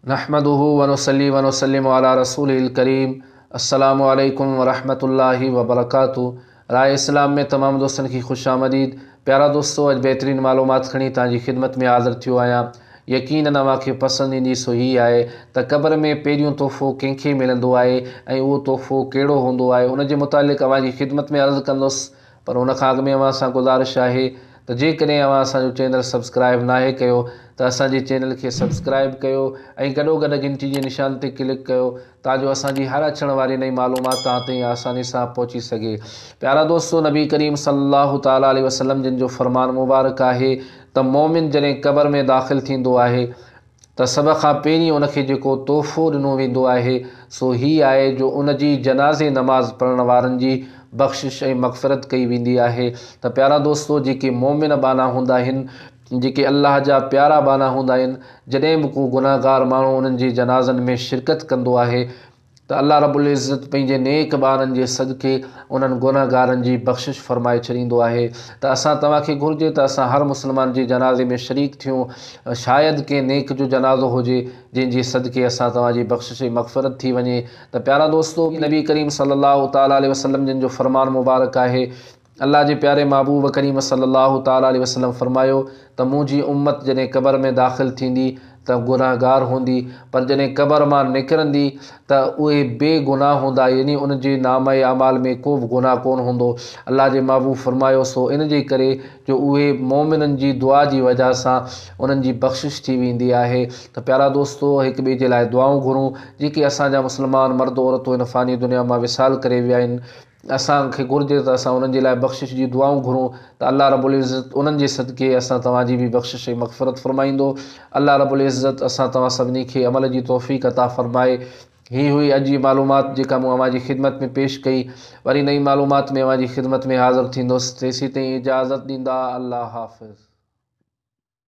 نحمده ونصلي ونسلم علي رسوله الڪريم السلام عليڪم ورحمة الله وبرڪاته راء اسلام ۾ تمام دوستن کي خوش آمديد پيارا دوستو اڄ بهترين معلومات کڻي توهان جي خدمت ۾ حاضر ٿيو آهيان يقينن اوهان کي پسند ايندي سو هي آهي ته قبر ۾ پهريون تحفو ڪنهن کي ملندو آهي ۽ اهو تحفو ڪهڙو هوندو آهي ان جي متعلق اوهان جي خدمت ۾ عرض ڪندس پر ان کان اڳ ۾ اوهان سان گذارش آهي ته جيڪڏهن اوهان اسان جو چينل سبسڪرائيب ناهي ڪيو ته اسان جي چينل کي سبسڪرائيب ڪيو ۽ گڏوگڏ گهنٽي جي نشان تي ڪلڪ ڪيو تان جو اسان جي هر اچڻ واري نئين معلومات توهان تائين آساني سان پهچي سگهي. پيارا دوستو نبي ڪريم صلي الله تعالٰي عليه وسلم جن جو فرمان مبارڪ آهي ته مؤمن جڏهن قبر ۾ داخل ٿيندو آهي ته سڀ کان پهرين ان کي جيڪو تحفو ڏنو ويندو آهي سو هي آهي جو ان جي جنازي نماز پڙهڻ وارن جي بخشش ۽ مغفرت ڪئي ويندي آهي ته پيارا دوستو جيڪي مؤمن ٻانها هوندا آهن جيڪي الله جا پيارا ٻانها هوندا آهن جڏهن به ڪو گنهگار ماڻهو انهن جي جنازن ۾ شرڪت ڪندو آهي ته الله رب العزت پنهنجي نيڪ ٻانهن جي صدقي انهن گنهگارن جي بخشش فرمائي ڇڏيندو آهي ته اسان توهان کي گهرجي ته اسان هر مسلمان جي جنازي ۾ شريڪ ٿيون شايد ڪنهن نيڪ جو جنازو هجي جنهن جي صدقي اسان توهان جي بخشش ۽ مغفرت ٿي وڃي ته پيارا دوستو نبي ڪريم صلي الله تعالٰي عليه وسلم جن جو فرمان مبارڪ آهي الله جي پياري محبوب ڪريم صلّي الله تعالٰي عليه وسلّم فرمايو ته منهنجي امّت جڏهن قبر ۾ داخل ٿيندي ته گنهگار هوندي پر جڏهن قبر مان نڪرندي ته اهي بي گناهه هوندا يعني ان جي نامه اعمال ۾ ڪو به گناهه ڪونه هوندو الله جي محبوب فرمايو سو ان جي ڪري جو اهي مؤمنن جي دعا جي وجه سان انهن جي بخشش ٿي ويندي آهي ته پيارا دوستو هڪ ٻئي جي لاء دعائون گهرون جيڪي اسان جا مسلمان مرد عورتون هن فاني دنيا مان وصال ڪري ويا آهن اسان کي گهرجي ته اسان انهن جي لاء بخشش جي دعائون گهرون ته الله رب العزت انهن جي صدقي اسان توهان جي به بخشش ۽ مغفرت فرمائيندو. الله رب العزت اسان توهان سڀني کي عمل جي توفيق عطا فرمائي. هي هئي اڄ جي معلومات جيڪا مون اوهان جي خدمت ۾ پيش ڪئي. وري نئين معلومات ۾ اوهان جي خدمت ۾ حاضر ٿيندس. تيسيتائين اجازت ڏيندا. الله حافظ.